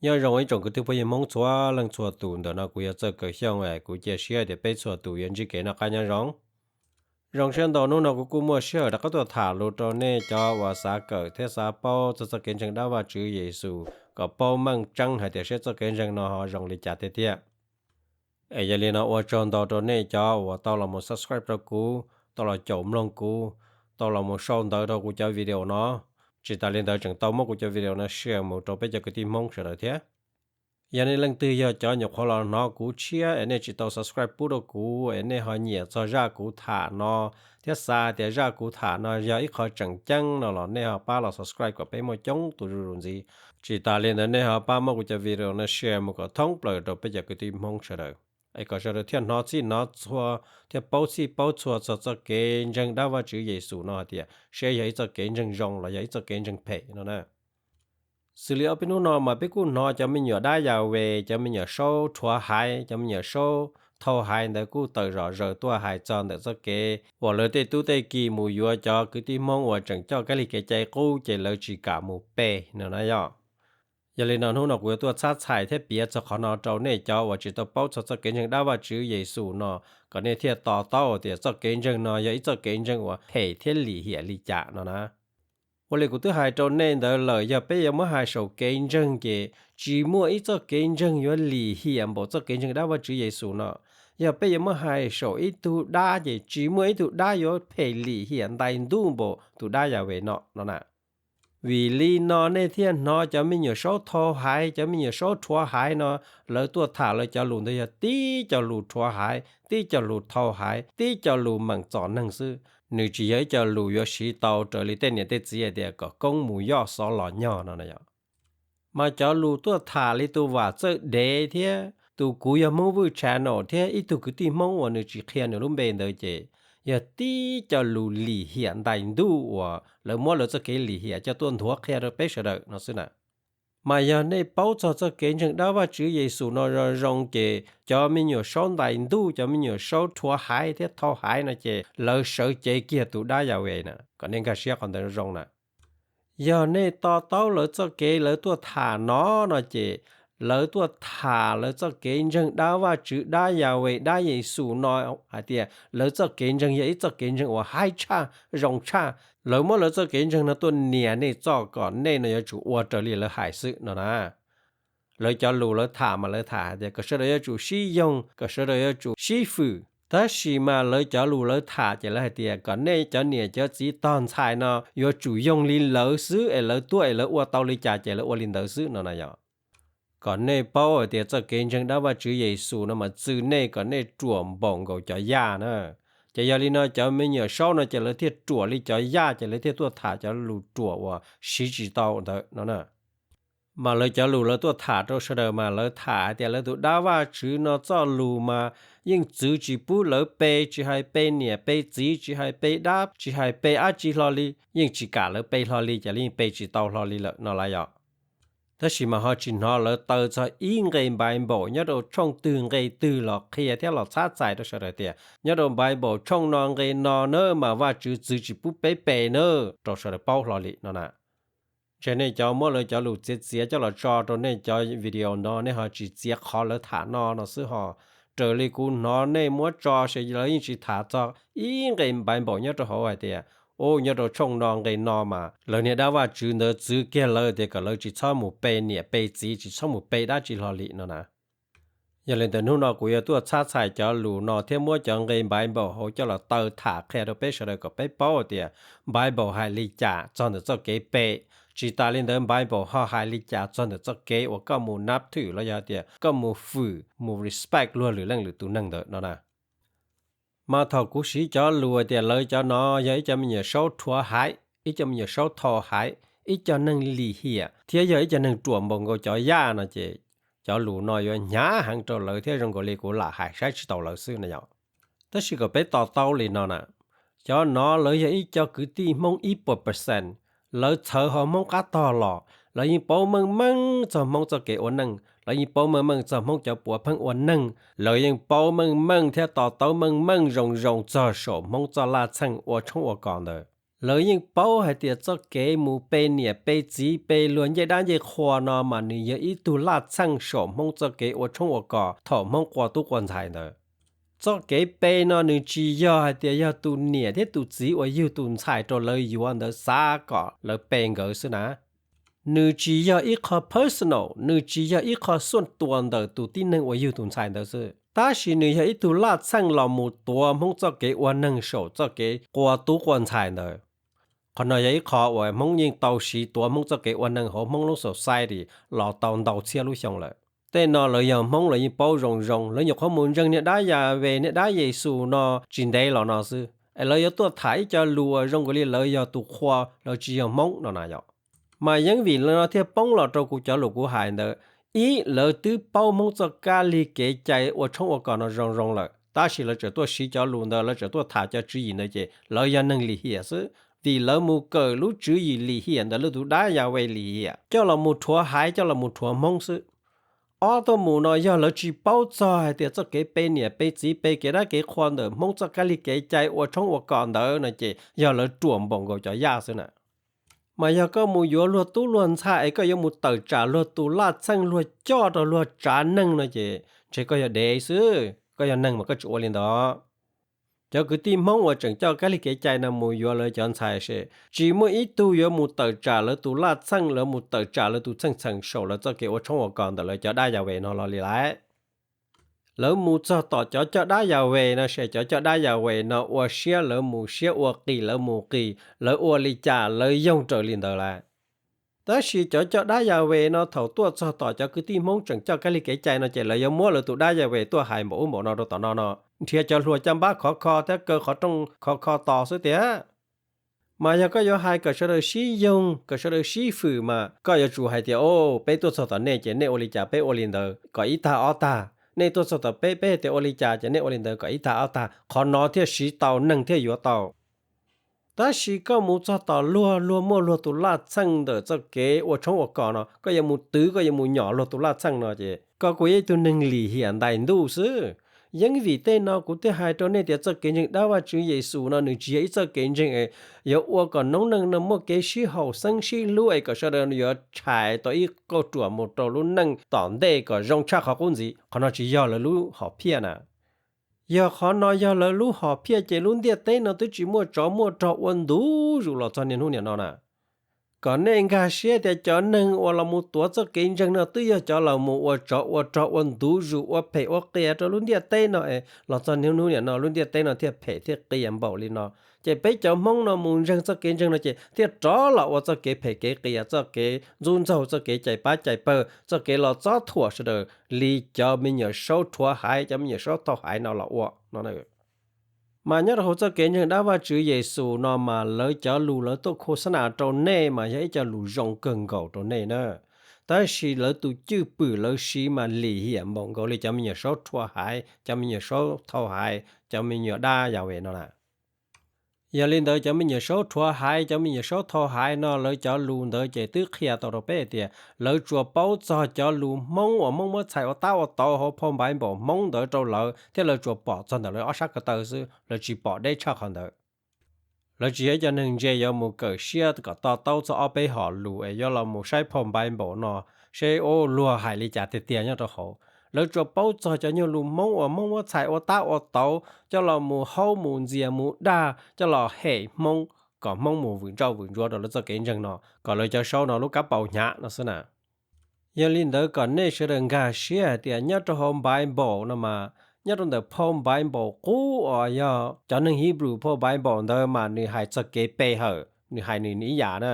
Nyob zoo ib tsoom kwv tij phooj ywg Hmoob txhua leej txhua tus, ntawm no kuv yog Txawj Kaws Xyooj, kuv cia siab tias peb txhua tus yuav ntsib kev noj qab nyob zoo. Zoo siab ntau hnub no kuv kuj muaj sij hawm rov qab tuaj tham lus rau nej cov uas xav kawm thiab xav paub txog txoj kev ntseeg dab Vajtswv Yexus kom paub meej tseeb hais tias seb txoj kev ntseeg no ho zoo li cas tiag tiag. Es yog li no ua tsaug ntau rau nej cov uas tau los mus subscribe rau kuv, tau los caum mloog kuv, tau los mus sau ntawv rau kuv cov video no. Tsis tas li ntawd tseem tau muab kuv cov video no share mus rau peb cov kwv tij Hmoob sawv daws thiab. Yog nej leej twg yog cov nyuam qhuav los hnov kuv tshiab es nej tsis tau subscribe pub rau kuv es nej ho nyiam txog zaj kuv tham no thiab xav tias zaj kuv tham no yog ib qho tseem ceeb no los nej ho pab los subscribe kom peb muaj coob tus zuj zus ntxiv. Tsis tas li ntawd nej ho pab muab kuv cov video no share mus kom thoob plaws rau peb cov kwv tij Hmoob sawv daws, es kom sawv daws thiaj hnov txhij hnov txhua, thiaj paub txhij paub txhua txog txoj kev ntseeg dab Vajtswv Yexus no hais tias seb yog ib txoj kev ntseeg zoo los yog ib txoj kev ntseeg phem no na. Xws li ob peb hnub no mas peb kuj hnov cov me nyuam dab Yas Ves, cov me nyuam saub rhuav haiv, cov me nyuam saub thau haiv ntawd kuj tawm zom zaws tuaj hais txog ntawm txoj kev uas lawv tej tub tej ki mus yuav cov kwv tij Hmoob uas tseem coj kab lig kev cai qub ces lawv tsis kam mus pe no na yom. Yog li no hnub no kuv yuav tuaj txhab txhais thiab piav txog qhov no rau nej cov uas tsis tau paub txog txoj kev ntseeg dab Vajtswv Yexus no kom nej thiaj to taub tias txoj kev ntseeg no yog ib txoj kev ntseeg uas phem thiab lim hiam li cas no na. Ua li kuv twb hais rau nej ntawd lawm, yog peb yuav muab hais saum kev ntseeg ces tsis muaj ib txoj kev ntseeg yuav lim hiam npaum txoj kev ntseeg dab Vajtswv Yexus no. Yog peb yuav muab hais saum ib tug dab ces tsis muaj ib tug dab yuav phem lim hiam ntais ntuj npaum tus dab Yas Ves no no na. Vim li no nej thiaj hnov cov me nyuam saub thau haiv, cov me nyuam saub rhuav haiv no, lawv tuaj tham lawv cov lus ntawd yog tib cov lus rhuav haiv, tib cov lus thau haiv, tib cov lus meem txom neeg xwb. Nws tsis yog ib co lus yuav siv tau raws li tej niam tej txiv hais tias kom koob mus yoj xov los nyog no na yom. Mas cov lus tuaj tham li tus Vam Txawj Dev thiab tus Kuv Yog Hmoob Vwj channel thiab ib tug kwv tij Hmoob uas nws tsis qhia nws lub npe ntawd ces yog tib co lus lim hiam ntais ntuj uas lawv muab lawv txoj kev lim hiam coj tuaj nthuav qhia rau peb sawv daws no xwb na. Mas yog nej paub txog txoj kev ntseeg dab Vajtswv Yexus no zoo zoo ces cov me nyuam saub ntais ntuj, cov me nyuam saub rhuav haiv thiab thau haiv no ces lawv sawv cev kiag tus dab Yas Ves na, kom nej nkag siab qhov ntawd zoo na. Yog nej to taub lawv txoj kev lawv tuaj tham no no ces lawv tuaj tham lawv txoj kev ntseeg dab Vajtswv, dab Yas Ves, dab Yexus no hais tias lawv txoj kev ntseeg yog ib txoj kev ntseeg uas haib tshaj, zoo tshaj. Lawv muab lawv txoj kev ntseeg no tuaj nias nej txoj kom nej no yuav tsum ua raws li lawv hais xwb no na. Lawv cov lus lawv tham mas lawv tham hais tias kom sawv daws yuav tsum sib yoog, kom sawv daws yuav tsum sib fwm. Tab sis mas lawv cov lus lawv tham ces lawv hais tias kom nej cov niam cov txiv tog ntxhais no yuav tsum yoog li lawv xwb es lawv tuaj es lawv ua tau li cas ces lawv ua li ntawd xwb no na yom. Kom nej paub hais tias txoj kev ntseeg dab Vajtswv Yexus no mas txwv nej kom nej ruam npaum nkaus cov yaj na. Ces yog li no cov me nyuam saub no ces lawv thiaj ruam li cov yaj ces lawv thiaj tuaj tham cov lus ruam uas siv tsis tau ntawd no na. Mas lawv cov lus lawv tuaj tham rau sawv daws mas lawv tham hais tias lawv tus dab Vajtswv no txoj lus mas yeej txwv tsis pub lawv pe, tsis hais pe niam pe txiv, tsis hais pe dab, tsis hais pe dab tsi hlo li, yeej tsis kam lawv pe hlo li, ces lawv yeej pe tsis tau hlo li lawm no lawm yom. Tab sis mas ho tsis hnov lawv taw txog ib nqe Npaiv Npaum nyob rau tshooj twg nqe twg los qhia thiab los txhab txhais rau sawv daws tias nyob rau Npaiv Npaum tshooj no nqe no na mas Vajtswv txwv tsis pub peb pe na, rau sawv daws paub hlo li no na. Ntshe nej cov muab lawv cov lus txiav txiav coj los tso rau nej cov video no nej ho tsis txiav qhov lawv tham no no xwb ho. Raws li kuv hnov nej muab tso ces lawv yeej tsis tham txog ib nqe Npaiv Npaum nyob rau hauv hais tias, u, nyob rau tshooj no nqe no mas lawv niag dab Vajtswv ntawd txwv kiag lawv tias kom lawv tsis txhob mus pe niam pe txiv, tsis txhob mus pe dab tsi hlo li no na. Yog li ntawd hnub no kuv yuav tuaj txhab txhais cov lus no thiab muab cov nqe Npaiv Npaum hauv coj los taw tham qhia rau peb sawv daws kom peb paub tias Npaiv Npaum hais li cas txog ntawm txoj kev pe. Tsis tas li ntawd Npaiv Npaum ho hais li cas txog ntawm txoj kev uas koj mus nab thwm los yog tias koj mus fwm mus respect luag lwm leej lwm tus neeg ntawd no na. Mas thaum kuv siv cov lus tias lawv cov no yog ib co me nyuam saub rhuav haiv, ib co me nyuam saub thau haiv, ib co neeg lim hiam thiab yog ib co neeg ruam npaum nkaus cov yaj no ces cov lus no yuav hnyav heev rau lawv thiab zoo nkaus li kuv lam hais saib tsis taus lawv xwb na yom. Tab sis kom peb to taub li no na, cov no lawv yog ib co kwv tij Hmoob ib puas percent, lawv txhawv ho Hmoob qab tog los, lawv yeej paub meej meej txog Hmoob txoj kev ua neej, lawv yeej paub meej meej txog Hmoob cov puav pheej ua neeg, lawv yeej paub meej meej thiab to taub meej meej zoo zoo txog saum Hmoob txoj laj txheej ua tshoob ua kos ntawd. Lawv yeej paub hais tias txoj kev mus pe niam pe txiv pe luag ncej dab ncej qhua no mas nws yog ib tug laj txheej saum Hmoob txoj kev ua tshoob ua kos thaum Hmoob qua tub qua ntxhais ntawd. Txoj kev pe no nws tsis yog hais tias yog tus niam thiab tus txiv uas yug tus ntxhais rau lawv yuav ntawd xav kom lawv pe nkawd xwb na. Nws tsis yog ib qho personal, nws tsis yog ib qho xuaj tua ntawm tus tib neeg uas yug tus ntxhais ntawd xwb, tab sis nws yog ib tug laj txheej los mus tuav Hmoob txoj kev ua neeg saum txoj kev qua tub qua ntxhais ntawd. Qhov no yog ib qho uas Hmoob yeej tau siv tuav Hmoob txoj kev ua neeg hauv Hmoob lub society los tau ntau txhiab lub xyoo lawm. Tej no lawv yog Hmoob lawv yeej paub zoo zoo, lawv nyuam qhuav mus ntseeg niag dab Yas Ves niag dab Yexus no tsis ntev los no xwb es lawv yuav tuaj tham ib co lus uas zoo nkaus li lawv yog tus qhua, lawv tsis yog Hmoob no na yom. Mas yeej vim li no thiaj poob los rau kuv cov lus kuv hais ntawd. Ib, lawv twb paub Hmoob txoj kab lig kev cai ua tshoob ua kos no zoo zoo lawm, tab sis lawv tseem tuaj siv cov lus ntawd, lawv tseem tuaj tham cov tswv yim ntawd ces lawv yog neeg lim hiam xwb, vim lawv mus kawm lub tswv yim lim hiam ntawm lawv tus dab Yas Ves lim hiam coj los mus rhuav haiv, coj los mus rhuav Hmoob xwb. Ob tuaj mus no yog lawv tsis paub txog hais tias txoj kev pe niam pe txiv pe kev dab kev qhua ntawm Hmoob txoj kab lig kev cai ua tshoob ua kos ntawd no ces yog lawv ruam npaum nkaus cov yaj xwb na. Mas yog koj mus yuav luag tub luag ntxhais es koj yuav mus tawm tsam luag tus laj txheej luag coj rau luag tsav neeg no ces ntshe koj yog dev xwb, koj yog neeg mas koj tsis ua li ntawd. Cov kwv tij Hmoob uas tseem coj kab lig kev cai no mus yuav lawv cov ntxhais ces tsis muaj ib tug yuav mus tawm tsam lawv tus laj txheej, lawv mus tawm tsam lawv tus txheej txheem saum lawv txoj kev ua tshoob ua kos ntawm lawv cov dab Yas Ves no los li lawm. Lawv mus txog tom cov coj dab Yas Ves no ces cov coj dab Yas Ves no ua siab lawv mus siab, ua qis lawv mus qis, lawv ua li cas lawv yoog raws li ntawd lawm. Tab sis cov coj dab Yas Ves no thaum tuaj txog tom cov kwv tij Hmoob tseem coj kab lig kev cai no ces lawv yuav muab lawv tus dab Yas Ves tuaj hais npaum ub npaum no rau tom no no, nrhiav cov hluas caj npab khov kho thiab kaw qhov rooj khov kho tos xwb tiag. Mas yog koj yuav hais kom sawv daws sib yoog, kom sawv daws sib fwm mas koj yuav tsum hais tias, o, peb tuaj txog tom nej ces nej ua li cas peb ua li ntawd kom ib tag ob tag. Nej tuaj txog tom peb, peb hais tias ua li cas ces nej ua li ntawd kom ib tag ob tag, qhov no thiaj siv tau, neeg thiaj yuav tau. Tab sis koj mus txog tom luag, luag muaj luag tus laj txheej ntawm txoj kev ua tshoob ua kos no, koj yuav mus twv, koj yuav mus nyom luag tus laj txheej no ces koj kuj yog ib tug neeg lim hiam ntais ntuj xwb. Yeeb vim tej no kuv thiaj hais rau nej tias txoj kev ntseeg dab Vajtswv Yexus no nws tsis yog ib txoj kev ntseeg es yuav ua kom noob neej no muaj kev sib haum xeeb sib hlub es kom sawv daws yuav tshais tau ib kauj ruam mus rau lub neej tom ntej kom zoo tshaj qhov qub ntxiv. Qhov no tsis yog lawv lub hom phiaj na. Yog qhov no yog lawv lub hom phiaj ces lub ntiaj teb no twb tsis muaj tsov muaj rog ua ntu zus los txog niaj hnub niam no na. Kom nej nkag siab tias cov neeg uas los mus tuav txoj kev ntseeg no twb yog cov los mus ua tsov ua rog ua ntu zus ua phem ua qias rau lub ntiaj teb no es los txog niaj hnub niam no lub ntiaj teb no thiaj phem thiaj qias npaum li no. Ces peb cov Hmoob no mus ntseeg txoj kev ntseeg no ces thiaj rov los ua txoj kev phem kev qias, txoj kev ntxub ntxaug, txoj kev cais pab cais pawg, txoj kev los txob thuam sawv daws li cov me nyuam saub rhuav haiv, cov me nyuam saub thauj haiv no los ua no. Mas nyob rau hauv txoj kev ntseeg dab Vajtswv Yexus no mas lawv cov lus lawv tuaj khos xab nas rau nej mas yog ib co lus zoo kawg nkaus rau nej na. Tab sis lawv tus cwj pwm lawv siv mas lim hiam npaum nkaus li cov me nyuam saub rhuav haiv, cov me nyuam saub thauj haiv, cov me nyuam dab Yas Ves no na. Yog li ntawd cov me nyuam saub rhuav haiv, cov me nyuam saub thauj haiv no lawv cov lus ntawd ces twb qhia tau rau peb hais tias lawv tsuas paub txog cov lus Hmoob uas Hmoob muab txhais ua tab ua tauv hauv phau Npaiv Npaum Hmoob ntawd rau lawv thiab lawv tsuas pom txog ntawm lawv ob sab ko taw xwb, lawv tsis pom deb tshaj qhov ntawd. Lawv tsis yog ib co neeg ntse yuav mus kawm siab kom to taub txog ob peb hom lus es yuav los mus saib phau Npaiv Npaum no seb ua luag hais li cas tiag tiag nyob rau hauv. Lawv tsuas paub txog cov nyuag lus Hmoob uas Hmoob muab txhais ua tab ua tauv coj los mus haub mus ntxias mus dag coj los hem Hmoob kom Hmoob mus vwm ntsauj vwm ntsuav rau lawv txoj kev ntseeg no kom lawv cov saub no lub kab paus hnyav no xwb na. Yog li ntawd kom nej sawv daws nkag siab hais tias nyob rau hauv Npaiv Npaum no mas nyob rau ntawm phau Npaiv Npaum qub uas yog cov neeg Hebrew phau Npaiv Npaum ntawd mas nws hais txog kev pe hawm, nws hais nws ib yam na.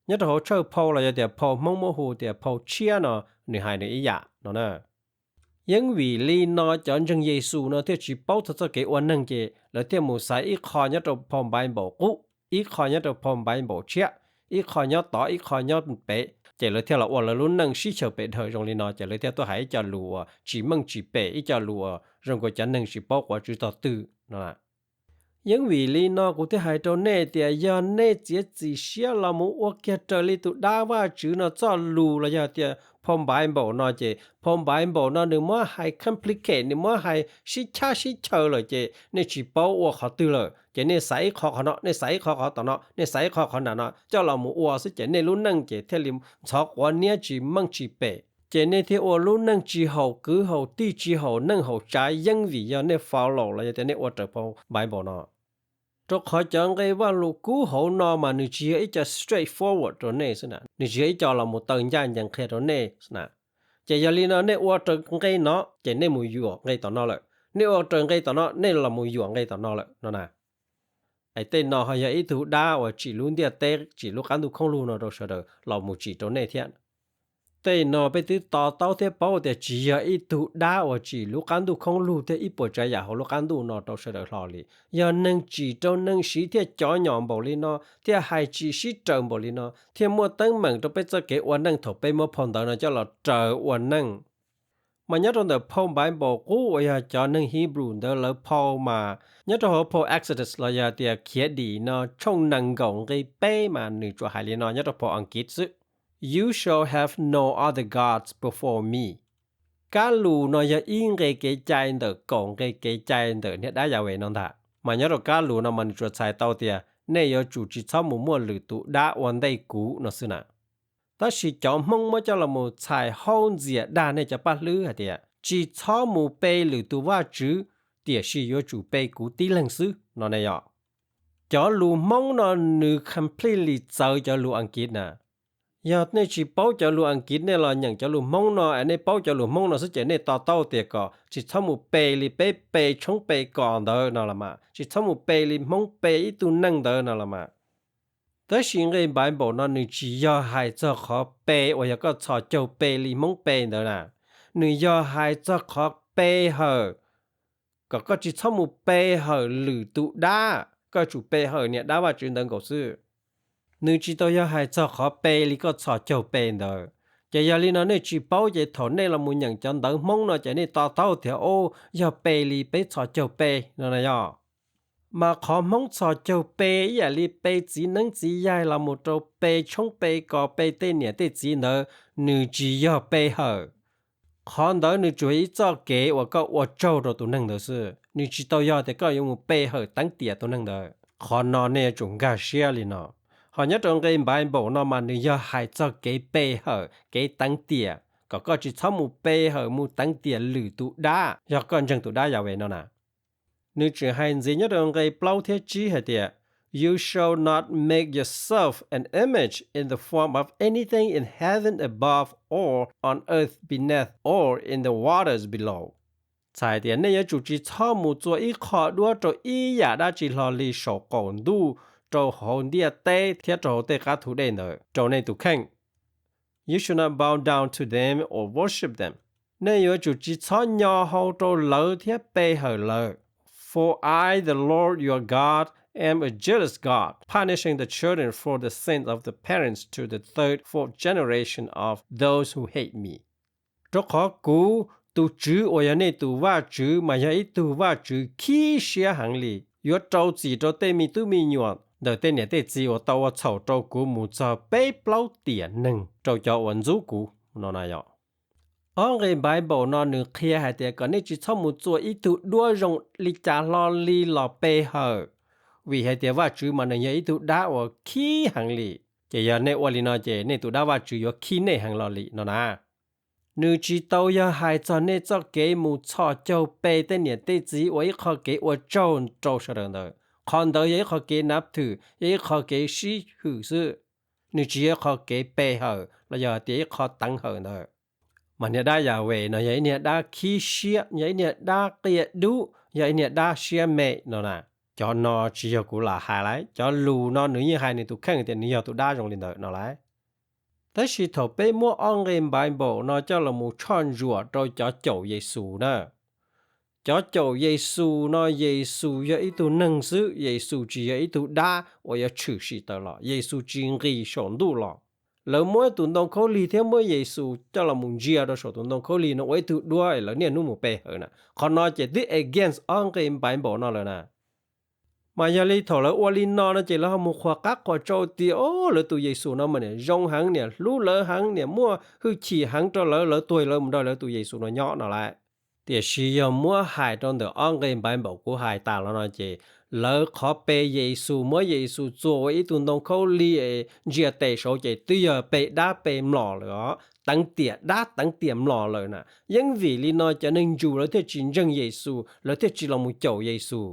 Nyob rau hauv tshawj phau los yog tias phau Hmoob muab hu tias phau tshiab no, nws hais nws ib yam no na. Yeeb vim li no cov ntseeg Yexus no thiaj tsis paub txog txoj kev ua neeg ces lawv thiaj mus xaiv ib qho nyob rau phau Npaiv Npaum qub, ib qho nyob rau phau Npaiv Npaum tshiab, ib qho nyob tod ib qho nyob pem ces lawv thiaj los ua lawv lub neej sib xyaw pem dhawm zoo li no ces lawv thiaj tuaj hais ib co lus uas tsis meej tsis pem, ib co lus uas zoo nkaus cov neeg tsis paub quav tswv tog twg no. Yeeb vim li no kuv thiaj hais rau nej tias yog nej txiav txim siab los mus ua kiag raws li tus dab Vajtswv no txoj lus los yog tias phau Npaiv Npaum no ces phau Npaiv Npaum no nws muab hais complicate, nws muab hais sib chab sib chaw lawm ces nej tsis paub ua qhov twg lawm ces nej xaiv ib qho qhov no, nej xaiv ib qho qhov tom no, nej xaiv ib qho qhov nram no coj los mus ua xwb ces nej lub neej ces thiaj li ntxhov quav niab tsis meej tsis pem. Ces nej thiaj ua lub neej tsis haum kwv haum tij, tsis haum neej haum tsav yeeb vim yog nej follow los yog tias nej ua raws phau Bible no. Rau qhov cov nqe Vajluskub hauv no mas nws tsis yog ib co straight forward rau nej xwb na, nws tsis yog ib co los mus taw ncaj ncees qhia rau nej xwb na. Ces yog li no nej ua raws nqe no ces nej mus yuam nqe tom no lawm, nej ua raws nqe tom no nej los mus yuam nqe tom no lawm no na. Es tej no ho yog ib tug dab uas tsim lub ntiaj teb, tsim lub qab ntuj khoob lug no rau sawv daws los mus tsim rau nej thiab. Tej no peb twb to taub thiab paub tias tsis yog ib tug dab uas tsim lub qab ntuj khoob lug thiab ib puas tsav yam hauv lub qab ntuj no rau sawv daws hlo li. Yog neeg tsim rau neeg siv thiaj cov nyom npaum li no, thiaj hais tsis sib raws npaum li no, thiaj muaj teeb meem rau peb txoj kev ua neej thaum peb muab phau ntawv no coj los raws ua neej. Mas nyob rau ntawm phau Npaiv Npaum Qub uas yog cov neeg Hebrew ntawd lawv phau mas, nyob rau hauv phau Exodus los yog tias Khiav Dim no tshooj nees nkaum nqe peb mas nws tsuas hais li no nyob rau phau Askiv xwb: You shall have no other gods before me. Kab lus no yog ib nqe kev cai ntawm kaum nqe kev cai ntawm niag dab Yas Ves no ntag. Mas nyob rau kab lus no mas nws tsuas txhais tau tias nej yuav tsum tsis txhob mus muaj lwm tus dab ua ntej kuv no xwb na. Tab sis cov Hmoob muab coj los mus txhais haub ntxias dag nej cov paj hlwb hais tias tsis txhob mus pe lwm tus vaj tswv, tiam sis yuav tsum pe kuv tib leeg xwb no ne yom. Cov lus Hmoob no nws completely txawv cov lus Askiv na. Yog nej tsis paub cov lus Askiv nej los nyeem cov lus Hmoob no es nej paub cov lus Hmoob no xwb ces nej to taub tias kom tsis txhob mus pe li peb pe tshoob pe kos ntawd no los mas, tsis txhob mus pe li Hmoob pe ib tug neeg ntawd no los mas. Tab sis nqe Npaiv Npaum no nws tsis yog hais txog qhov pe uas yog koj txhos caug pe li Hmoob pe ntawd na. Nws yog hais txog qhov pe hawm, kom koj tsis txhob mus pe hawm lwm tus dab, koj tsum pe hawm niam dab Vaj Tswv ntawd nkaus xwb. Nws tsis tau yog hais txog qhov pe li koj txhos caug pe ntawd. Ces yog li no nej tsis paub ces thaum nej los mus nyeem cov ntawv Hmoob no ces nej to taub tias o, yog pe li peb txhos caug pe no na yog. Mas qhov Hmoob txhos caug pe ib yam li pe txiv neeb txiv yaig los mus rau pe tshoob pe kos pe tej niam tej txiv ntawd, nws tsis yog pe hawm. Qhov ntawd nws tsuas ib txoj kev uas koj ua tsaug rau tus neeg ntawd xwb, nws tsis tau yog tias koj yuav mus pe hawm teev tiam tus neeg ntawd. Qhov no nej yuav tsum nkag siab li no. Ho nyob rau nqe Npaiv Npaum no mas nws yog hais txog kev pe hawm kev teev tiam, kom koj tsis txhob mus pe hawm mus teev tiam lwm tus dab yog koj ntseeg tus dab Yas Ves no na. Nws tseem hais ntxiv nyob rau nqe plaub thiab tsib hais tias, You shall not make yourself an image in the form of anything in heaven above, or on earth beneath, or in the waters below. Txhais tias nej yuav tsum tsis txhob mus txua ib qho duab rau ib yam dab tsi hlo li saum qaum ntuj, rau hauv ntiaj teb thiab rau hauv tej qab thu dej ntawd rau nej tus kheej. You should not bow down to them or worship them. Nej yuav tsum tsis txhob nyo hau rau lawv thiab pe hawm lawv. For I, the Lord your God, am a jealous God, punishing the children for the sins of the parents to the third, fourth generation of those who hate me. Rau qhov kuv, tus Tswv uas yog nej tus Vajtswv, mas yog ib tug Vajtswv khib siab heev li, yuav rau txim rau tej me tub me nyuam ntawm tej niam tej txiv uas tau ua txhaum rau kuv mus txog peb plaub tiam neeg rau cov uas ntxub kuv no na yom. Ob nqe Bible no nws qhia hais tias kom nej tsis txhob mus txua ib tug duab zoo li cas hlo li los pe hawm, vim hais tias Vajtswv mas nws yog ib tug dab uas khib heev li. Ces yog nej ua li no ces nej tus dab Vajtswv yuav khib nej heev los li no na. Nws tsis tau yog hais txog nej txoj kev mus txhos caug pe tej niam tej txiv ua ib qho kev ua tsaug rau sawv daws ntawd. Qhov ntawd yog ib qho kev nav thwm, yog ib qho kev sib hwm xwb. Nws tsis yog ib qho kev pe hawm los yog tias ib qho teev hawm ntawd. Mas niag dab Yahweh no yog ib niag dab khib siab, yog ib niag dab qia dub, yog ib niag dab siab me no na. Cov no tsis yog kuv lam hais lauj, cov lus no nws yeej hais nws tus kheej tias nws yog tus dab zoo li ntawd no lauj. Tab sis thaum peb muab ob nqe Bible no coj los mus tshoj ntsuam rau cov caum Yexus na. Cov caum Yexus no, Yexus yog ib tug neeg xwb, Yexus tsis yog ib tug dab uas yuav tshwm sim tawm los, Yexus tsis nqis saum ntuj los. Lawv muab tus ntoo khaub lig thiab muab Yexus coj los mus ntsia rau saum tus ntoo khaub lig no ua ib tug duab es lawv niaj hnub mus pe hawm na. Qhov no ces twb against ob nqe Bible no lawm na. Mas yog li thaum lawv ua li no no ces lawv ho mus qhuas qab qhuas tsau tias, o, lawv tus Yexus no mas niam zoo heev, niam hlub lawv heev, niam muaj hwj chim heev rau lawv, lawv tuag lawv mus nrog lawv tus Yexus no nyob no lauj. Tiam sis yog muab hais rau ntawm ob nqe Npaiv Npaum kuv hais tas los no ces lawv qhov pe Yexus, muab Yexus txuas ua ib tug ntoo khaub lig es ntsia tes saud ces twb yog pe dab pe mlom lawm os, teev tiam dab teev tiam mlom lawm na. Yeej vim li no cov neeg Ntsum lawv thiaj tsis ntseeg Yexus, lawv thiaj tsis los mus caum Yexus.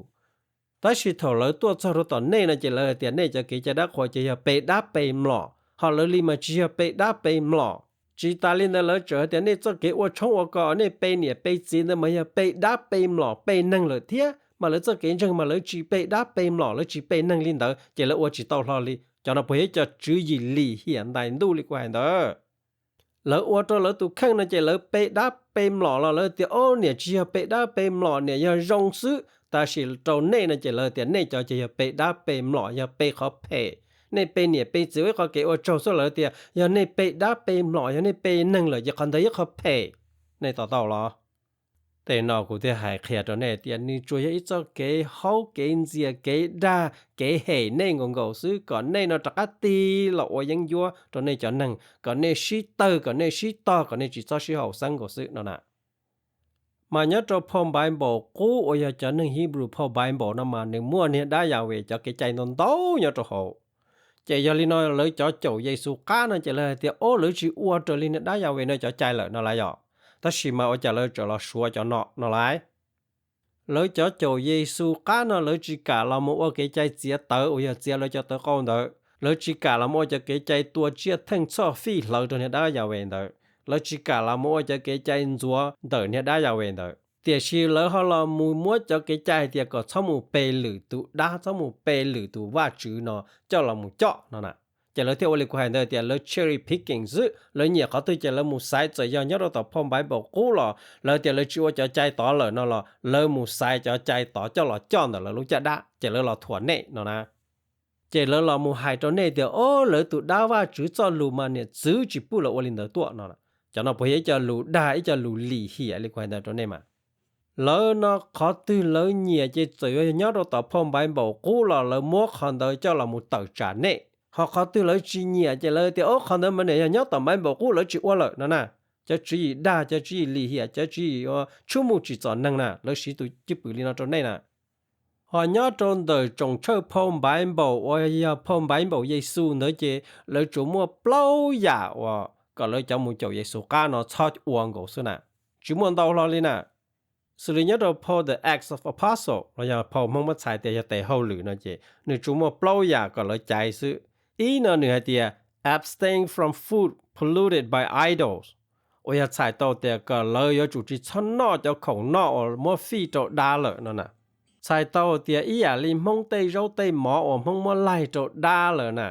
Tab sis thaum lawv tuaj txog rau tom nej no ces lawv hais tias nej cov kev cai dab qhuas ces yog pe dab pe mlom, ho lawv li mas tsis yog pe dab pe mlom. Tsis tas li ntawd lawv tseem hais tias nej txoj kev ua tshoob ua kos, nej pe niam pe txiv ntawd mas yog pe dab pe mlom pe neeg lawm thiab, mas lawv txoj kev ntseeg mas lawv tsis pe dab pe mlom, lawv tsis pe neeg li ntawd ces lawv ua tsis tau hlo li. Cov no puas yog cov tswv yim lim hiam ntais ntuj li kuv hais ntawd? Lawv ua rau lawv tus kheej no ces lawv pe dab pe mlom los lawv tias, o, niam tsis yog pe dab pe mlom, niam yog zoo xwb. Tab sis rau nej no ces lawv tias nej cov ces yog pe dab pe mlom, yog pe qhov phem. Nej pe niam pe txiv ua ib qhov kev ua tsaug xwb, lawv tias yog nej pe dab pe mlom, yog nej pe neeg lawm ces qhov ntawd yog qhov phem. Nej to taub los? Tej no kuv thiaj hais qhia rau nej tias nws tsuas yog ib txoj kev haub kev ntxias kev dag kev hem nej nkaus nkaus xwb, kom nej no rov qab tig los ua yeeb ncuab rau nej cov neeg, kom nej sib tawg, kom nej sib tog, kom nej tsis txhob sib haum xeeb nkaus xwb no na. Mas nyob rau phau Npaiv Npaum qub uas yog cov neeg Hebrew phau Npaiv Npaum no mas nws muaj niag dab Yas Ves cov kev cai ntau ntau nyob rau hauv. Ces yog li no lawv cov caum Yexus qab no ces lawv hais tias, o, lawv tsis ua raws li niag dab Yas Ves no cov cai lawm no lauj yom. Tab sis mas ua cas lawv tseem los suav cov no no lauj? Lawv cov caum Yexus qab no lawv tsis kam los mus ua kev cai txiav tawv uas yog txiav lawv cov tawv qau ntawd, lawv tsis kam los mus ua cov kev cai tua tsiaj theej txhoj fij hlawv rau niag dab Yas Ves ntawd, lawv tsis kam los mus ua cov kev cai ntxuav ntawm niag dab Yas Ves ntawd. Tiam sis lawv ho los mus muab cov kev cai hais tias kom txhob mus pe lwm tus dab, txhob mus pe lwm tus vaj tswv no coj los mus coj no na. Ces lawv thiaj ua li kuv hais ntawd tias lawv cherry picking xwb, lawv nyiam qhov twg ces lawv mus xaiv, txawm yog nyob rau tom phau Npaiv Npaum qub los lawv tias lawv tsis ua cov cai tod lawm no los lawv mus xaiv cov cai tod coj los coj ntawm lawv lub caj dab ces lawv los thuam nej no na. Ces lawv los mus hais rau nej tias, o, lawv tus dab vaj tswv txoj lus mas niam txwv tsis pub lawv ua li ntawd tuaj no. Cov no puas yog ib co lus dag, ib co lus lim hiam li kuv hais ntawd rau nej mas? Lawv no qhov twg lawv nyiam ces txawm yuav nyob rau tom phau Npaiv Npaum qub los lawv muab qhov ntawd coj los mus tawm tsam nej. Ho qhov twg lawv tsis nyiam ces lawv tias, o, qhov ntawd mas niam yog nyob tom Npaiv Npaum qub lawv tsis ua lawm no na. Cov tswv yim dag, cov tswv yim lim hiam, cov tswv yim ua tshub muj tsim txom neeg na, lawv siv tus cwj pwm li no rau nej na. Ho nyob rau ntawm tsoom tshawj phau Npaiv Npaum uas yog phau Npaiv Npaum Yexus ntawd ces lawv tsuas muaj plaub yam uas kom lawv cov mus caum Yexus qab no txhob ua nkaus xwb na, tsis muaj ntau hlo li na. Xws li nyob rau phau The Acts of Apostles los yog phau Hmoob muab txhais tias yog tes hauj lwm no ces nws tsuas muaj plaub yam kom lawv caiv xwb. Ib no nws hais tias abstain from food polluted by idols, uas yog txhais tau tias kom lawv yuav tsum tsis txhob noj cov khoom noj uas muab fij rau dab lawm no na. Txhais tau tias ib yam li Hmoob tej zaub tej mov uas Hmoob muab laig rau dab lawm na,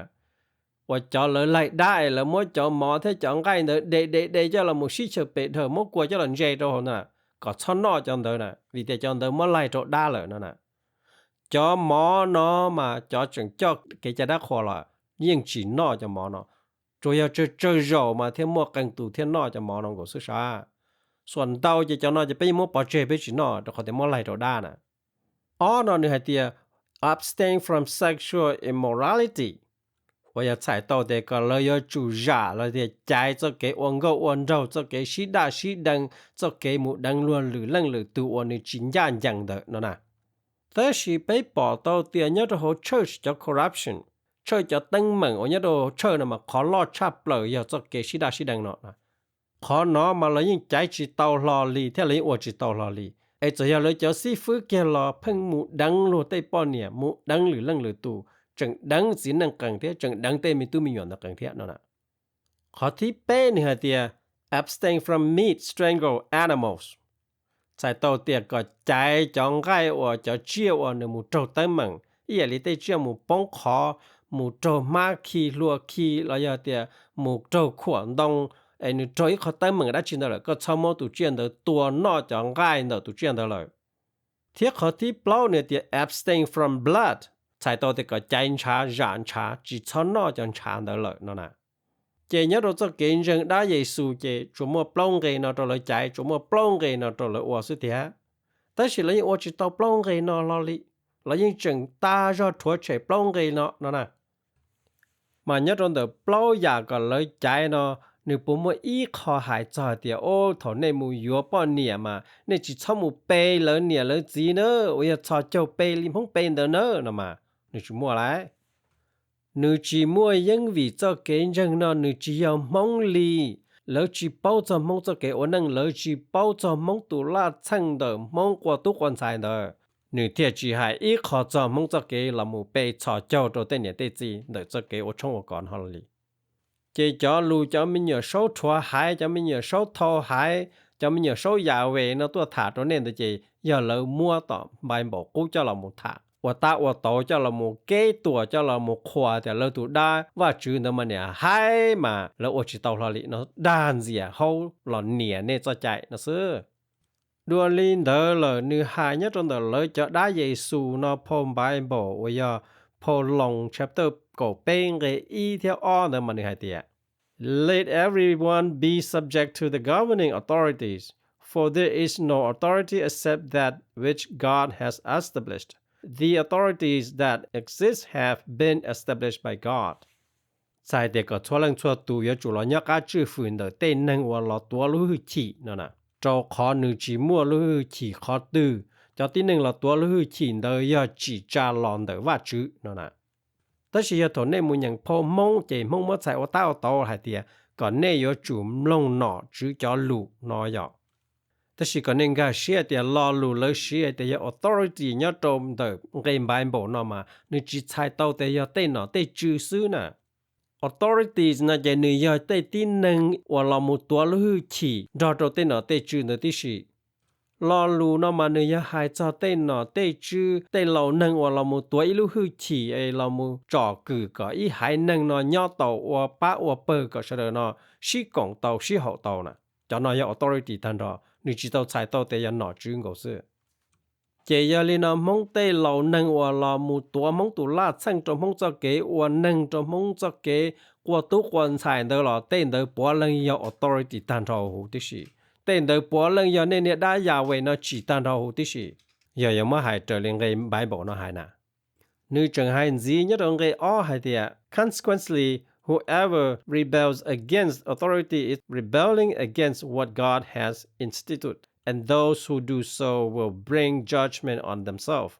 uas cov lawv laig dab es lawv muab cov mov thiab cov nqaij ntawd de de de coj los mus sib chaws pes dhawm muab kua coj los ntse rau hauv na, kom txhob noj cov ntawd na, vim tias cov ntawd muab laig rau dab lawm no na. Cov mov no mas cov tseem coj kev cai dab qhuas los yeej tsis noj cov mov no, tsuas yog tsawg tsawg zaus mas thiaj muaj qee tus thiaj noj cov mov no nkaus xwb sas. Xuas ntau ces cov no ces peb yeej muab pov tseg peb tsis noj rau qhov tias muab laig rau dab na. Ob no nws hais tias abstain from sexual immorality, uas yog txhais tau tias kom lawv yuav tsum zam los tias caiv txoj kev ua nkauj ua nraug, txoj kev sib daj sib dee, txoj kev mus deev luag lwm leej lwm tus uas nws tsis ncaj ncees ntawd no na. Tab sis peb pom tau tias nyob rau hauv church cov corruption, church cov teeb meem uas nyob rau hauv church no mas qhov loj tshaj plaws yog txoj kev sib daj sib dee no. Qhov no mas lawv yeej caiv tsis tau hlo li thiab lawv yeej ua tsis tau hlo li. Es txawm yog lawv cov xib fwb kiag los pheej mus deev luag tej poj niam, mus deev lwm leej lwm tus, tseem deev txiv neej qees thiab tseem deev tej me tub me nyuam ntawd qees thiab no na. Qhov thib peb nws hais tias abstain from meat strangled animals, txhais tau tias kom caiv cov nqaij uas cov tsiaj uas nws mus raug teeb meem, ib yam li tej tsiaj mus poob qhov, mus raug hmab khi hlua khi los yog tias mus raug khuam ntoo, es nws raug ib qho teeb meem dab tsi ntawd lawm koj txhob muab tus tsiaj ntawd tua noj cov nqaij ntawm tus tsiaj ntawd lawm. Thiab qhov thib plaub nws tias abstain from blood, txhais tau tias kom caiv ntshav, zam ntshav, tsis txhob noj cov ntshav ntawd lawm no na. Ces nyob rau txoj kev ntseeg dab Yexus ces tsuas muaj plaub nqe no rau lawv caiv, tsuas muaj plaub nqe no rau lawv ua xwb tiag. Tab sis lawv yeej ua tsis tau plaub nqe no hlo li. los yeej tseem tag zog rhuav tshem plaub nqe no no na. Mas nyob rau ntawm plaub yam kom lawv caiv no, nws puas muaj ib qho hais txog hais tias, o, thaum nej mus yuav poj niam mas nej tsis txhob mus pe lawv niam lawv txiv na, uas yog txhos caug pe li Hmoob pe ntawd na no mas nws tsis muaj lauj. Nws tsis muaj yeeb vim txoj kev ntseeg no nws tsis yog Hmoob li. Lawv tsis paub txog Hmoob txoj kev ua neej, lawv tsis paub txog Hmoob tus laj txheej ntawm Hmoob quaj tub quaj ntxhais ntawd, nws thiaj tsis hais ib qho txog Hmoob txoj kev los mus pe txhos caug rau tej niam tej txiv ntawm txoj kev ua tshoob ua kos no li. Ces cov lus cov me nyuam saub rhuav haiv, cov me nyuam saub thau haiv, cov me nyuam saub yam vem no tuaj tham rau nej ntawd ces yog lawv muab tom Bible qub coj los mus tham ua tab ua tauv, coj los mus keb tuam, coj los mus qhuas tias lawv tus dab Vajtswv ntawd mas niam haiv mas lawv ua tsis tau hlo li no, dag ntxias haub los nias nej txoj cai no xwb. Dua li ntawd lawm nws hais nyob rau ntawm lawv cov dab Yexus no, phau Bible uas yog phau Loos chapter kaum peb nqe ib thiab ob ntawd mas nws hais tias, Let everyone be subject to the governing authorities, for there is no authority except that which God has established. The authorities that exist have been established by God. Txhais tias kom txhua leej txhua tus yuav tsum los nyob qab tswj fwm ntawm tej neeg uas los tuav lub hwj chim no na, rau qhov nws tsis muaj lub hwj chim qhov twg. Cov tib neeg los tuav lub hwj chim ntawd yog tsim tsa los ntawm Vajtswv no na. Tab sis yog thaum nej mus nyeem phau Hmoob ces Hmoob muab txhais ua tab ua tauv hais tias kom nej yuav tsum mloog nom tswv cov lus no yom. Tab sis kom nej nkag siab tias lo lus lawv siv hais tias yog authority nyob rau ntawm nqe Bible no mas nws tsis txhais tau tias yog tej nom tej tswv xwb na. Authorities no ces nws yog tej tib neeg uas los mus tuav lub hwj chim nrog rau tej nom tej tswv ntawd tib si. Lo lus no mas nws yog hais txog tej nom tej tswv, tej laus neeg uas los mus tuav ib lub hwj chim es los mus tsom kwm kom ib haiv neeg no nyob tau ua pab ua pawg kom sawv daws no sib koom tau sib haum tau na. Cov no yog authority tag nrho, nws tsis tau txhais tau tias yog nom tswv nkaus xwb. Ces yog li no Hmoob tej laus neeg uas los mus tuav Hmoob tus laj txheej rau Hmoob txoj kev ua neeg, rau Hmoob txoj kev quaj tub quaj ntxhais ntawd los tej ntawd puav leej yog authority tag nrho huv tib si. Tej ntawd puav leej yog nej niag dab Yahweh no tsim tag nrho huv tib si. Yog yuav muab hais raws li nqe Bible no hais na, nws tseem hais ntxiv nyob rau nqe ob hais tias, Consequently, whoever rebels against authority is rebelling against what God has instituted, and those who do so will bring judgment on themselves.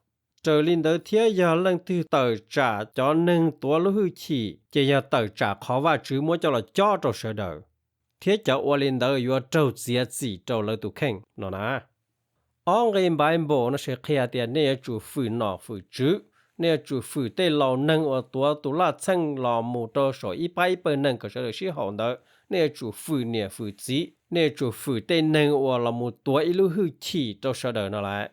Raws li ntawd thiab yog leej twg tawm tsam cov neeg tuav lub hwj chim ces yog tawm tsam qhov Vajtswv muab coj los cob rau sawv daws, thiab cov ua li ntawd yuav raug txiav txim rau lawv tus kheej no na. Ob nqe Bible no sis qhia tias nej yuav tsum fwm nom fwm tswv, nej yuav tsum fwm tej laus neeg uas tuav tus laj txheej los mus rau saum ib pab ib pawg neeg kom sawv daws sib haum ntawd, nej yuav tsum fwm niam fwm txiv, nej yuav tsum fwm tej neeg uas los mus tuav ib lub hwj chim rau sawv daws no lauj.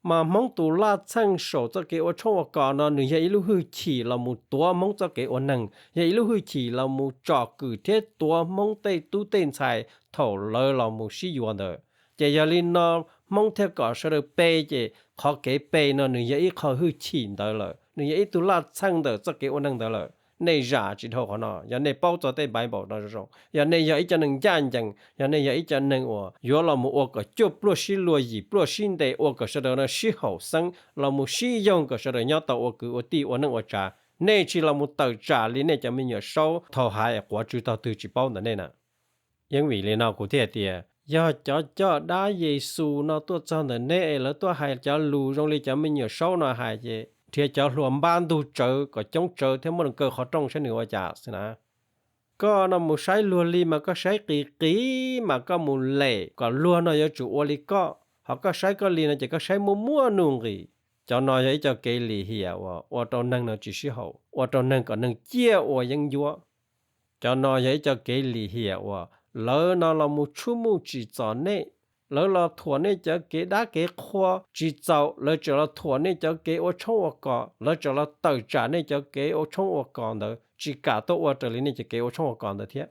Mas Hmoob tus laj txheej saum txoj kev ua tshoob ua kos no nws yog ib lub hwj chim los mus tuav Hmoob txoj kev ua neeg, yog ib lub hwj chim los mus tsom kwm thiab tuav Hmoob tej tub tej ntxhais thaum lawv los mus sib yuav ntawd. Ces yog li no Hmoob thiaj kom sawv daws pe, ces qhov kev pe no nws yog ib qho hwj chim ntawd lawm, nws yog ib tug laj txheej ntawm txoj kev ua neeg ntawd lawm. Nej zam tsis dhau qhov no, yog nej paub txog tej Bible no zoo zoo, yog nej yog ib co neeg ncaj ncees, yog nej yog ib co neeg uas yuav los mus ua kom cuaj pluaj sib luag yim pluaj sib ntes, ua kom sawv daws no sib haum xeeb los mus sib yoog kom sawv daws nyob tau ua kwv ua tij ua neej ua tsav, nej tsis los mus tawm tsam li nej cov me nyuam saub thau haiv quav tswv tog twg tsis paub ntawm nej na. Yeeb vim li no kuv thiaj tias yog cov coj dab Yexus no tuaj txog ntawm nej es lawv tuaj hais cov lus zoo li cov me nyuam saub no hais ces nrhiav cov hluas npab ntug tsawv kom coob tsawv thiab muaj kaw qhov rooj saib nws ua cas xwb na. Koj no mus saib luag li mas koj saib qis qis mas koj mus lem kom luag no yuav tsum ua li koj, ho koj saib koj li no ces koj saib muaj muaj nuj nqis. Cov no yog ib co kev lim hiam uas ua rau neeg no tsis sib haum, ua rau neeg kom neeg ciaj ua yeeb ncuab. Cov no yog ib co kev lim hiam uas lawv no los mus tshuaj muj tsim txom nej, lawv los thuam nej cov kev dab kev qhua tsis txaus, lawv tseem los thuam nej cov kev ua tshoob ua kos, lawv tseem los tawm tsam nej cov kev ua tshoob ua kos ntawd tsis kam tuaj ua raws li nej cov kev ua tshoob ua kos ntawd thiab.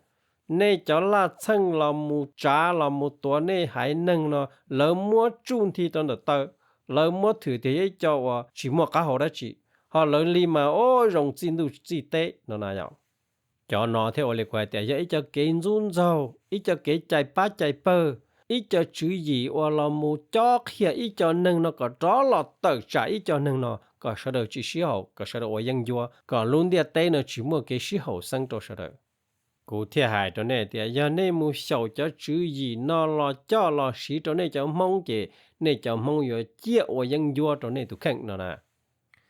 Nej cov laj txheej los mus tsav los mus tuav nej haiv neeg no, lawv muab tsuj nthi rau ntawm taw, lawv muab thwm tias yog ib co uas tsis muaj qab hau dab tsi, ho lawv li mas o zoo txij ntuj txij teb no na yom. Cov no thiaj ua li kuv hais tias yog ib co kev ntxub ntxaug, ib co kev cais pab cais pawg, ib co tswv yim uas los mus cob qhia ib co neeg no kom rov los tawm tsam ib co neeg no, kom sawv daws tsis sib haum, kom sawv daws ua yeeb ncuab, kom lub ntiaj teb no tsis muaj kev sib haum xeeb rau sawv daws. Kuv thiaj hais rau nej tias yog nej mus xyaum cov tswv yim no los coj los siv rau nej cov Hmoob ces nej cov Hmoob yuav ciaj ua yeeb ncuab rau nej tus kheej no na.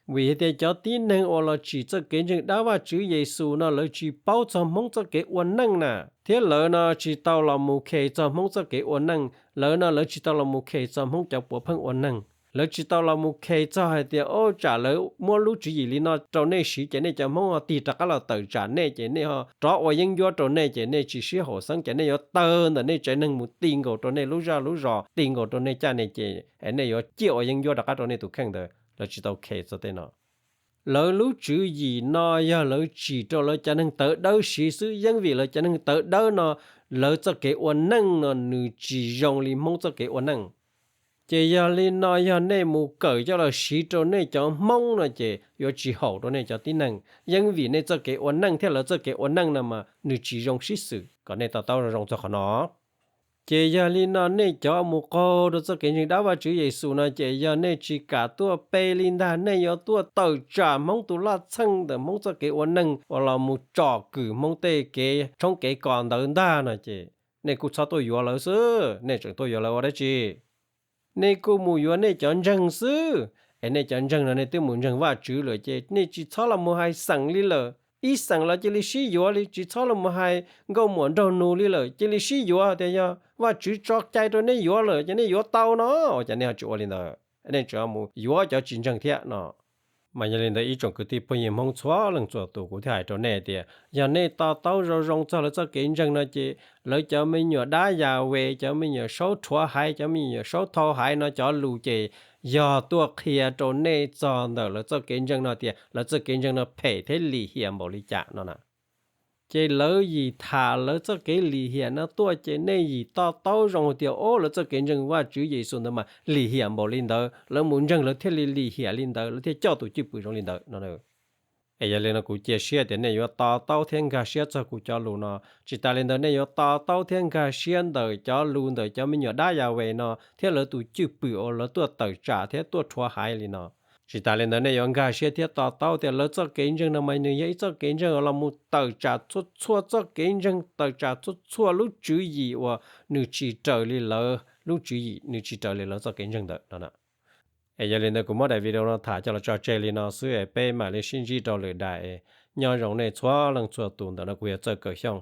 Vim hais tias cov tib neeg uas los tsim txoj kev ntseeg dab Vajtswv Yexus no lawv tsis paub txog Hmoob txoj kev ua neej na, thiab lawv no tsis tau los mus khes txog Hmoob txoj kev ua neej. Lawv no lawv tsis tau los mus khes txog Hmoob cov puav pheej ua neeg. Lawv tsis tau los mus khes txog hais tias, o, tsam lawv muab lub tswv yim li no rau nej siv ces nej cov Hmoob ho tig rov qab los tawm tsam nej ces nej ho rov ua yeeb ncuab rau nej ces nej tsis sib haum xeeb ces nej yuav tawg ntawm nej tsev neeg mus ti nkaus rau nej lub zej lub zos, ti nkaus rau nej caj nej ces es nej yuav ciaj ua yeeb ncuab rov qab rau nej tus kheej ntawd. Lawv tsis tau khes txog tej no. Lawv lub tswv yim no yog lawv tsim rau lawv cov neeg tawv dawb siv xwb, yeej vim lawv cov neeg tawv dawb no lawv txoj kev ua neej no nws tsis zoo li Hmoob txoj kev ua neej. Ces yog li no yog nej mus kawm coj los siv rau nej cov Hmoob no ces yuav tsis haum rau nej cov tib neeg, yeej vim nej txoj kev ua neej thiab lawv txoj kev ua neej no mas nws tsis zoo sib xws, kom nej to taub zoo zoo txog qhov no. Ces yog li no nej cov mus qaug rau txoj kev ntseeg dab Vajtswv Yexus no ces yog nej tsis kam tuaj pe li ntag, nej yuav tuaj tawm tsam Hmoob tus laj txheej ntawm Hmoob txoj kev ua neej uas los mus tsom kwm Hmoob tej kev tshoob kev kos ntawd ntag no ces nej kuj txhob tuaj yuav lawv xwb, nej tseem tuaj yuav lawv ua dab tsi? Nej kuj mus yuav nej cov ntseeg xwb, es nej cov ntseeg no nej twb mus ntseeg Vajtswv lawm ces nej tsis txhob los mus hais xeem li lawm. Ib xeem los cia li sib yuav li, tsis txhob los mus hais nkauj muam nraug nus li lawm, cia li sib yuav tias yog Vajtswv tso cai rau nej yuav lawm ces nej yuav tau no, ua cas nej ho tsis ua li ntawd, nej tseem mus yuav cov tsis ntseeg thiab no. Mas yog li ntawd ib tsoom kwv tij phooj ywg Hmoob txhua leej txhua tus, kuv thiaj hais rau nej tias yog nej to taub zoo zoo txog lawv txoj kev ntseeg no ces lawv cov me nyuam dab Yahweh, cov me nyuam saub rhuav haiv, cov me nyuam saub thau haiv no cov lus ces yog tuaj qhia rau nej txog ntawm lawv txoj kev ntseeg no tias lawv txoj kev ntseeg no phem thiab lim hiam npaum li cas no na. Ces lawv yim tham lawv txoj kev lim hiam no tuaj ces nej yim to taub zoo tias, o, lawv txoj kev ntseeg Vajtswv Yexus ntawd mas lim hiam npaum li ntawd, lawv mus ntseeg lawv thiaj li lim hiam li ntawd, lawv thiaj coj tus cwj pwm zoo li ntawd no. Es yog li no kuv cia siab tias nej yuav to taub thiab nkag siab txog kuv cov lus no. Tsis tas li ntawd nej yuav to taub thiab nkag siab ntawm cov lus ntawm cov me nyuam dab Yahweh no thiab lawv tus cwj pwm uas lawv tuaj tawm tsam thiab tuaj rhuav haiv li no. Tsis tas li ntawd nej yuav nkag siab thiab to taub tias lawv txoj kev ntseeg no mas nws yog ib txoj kev ntseeg uas los mus tawm tsam txhua txhua txoj kev ntseeg, tawm tsam txhua txhua lub tswv yim uas nws tsis raws li lawv lub tswv yim, nws tsis raws li lawv txoj kev ntseeg ntawd no. Es yog li ntawd kuv muab daim video no tham coj los tso tseg li no xwb es peb mam li sib ntsib rau lwm daim. Nyob zoo nej txhua leej txhua tus, ntawm no kuv yog Txawj Kaws Xyooj.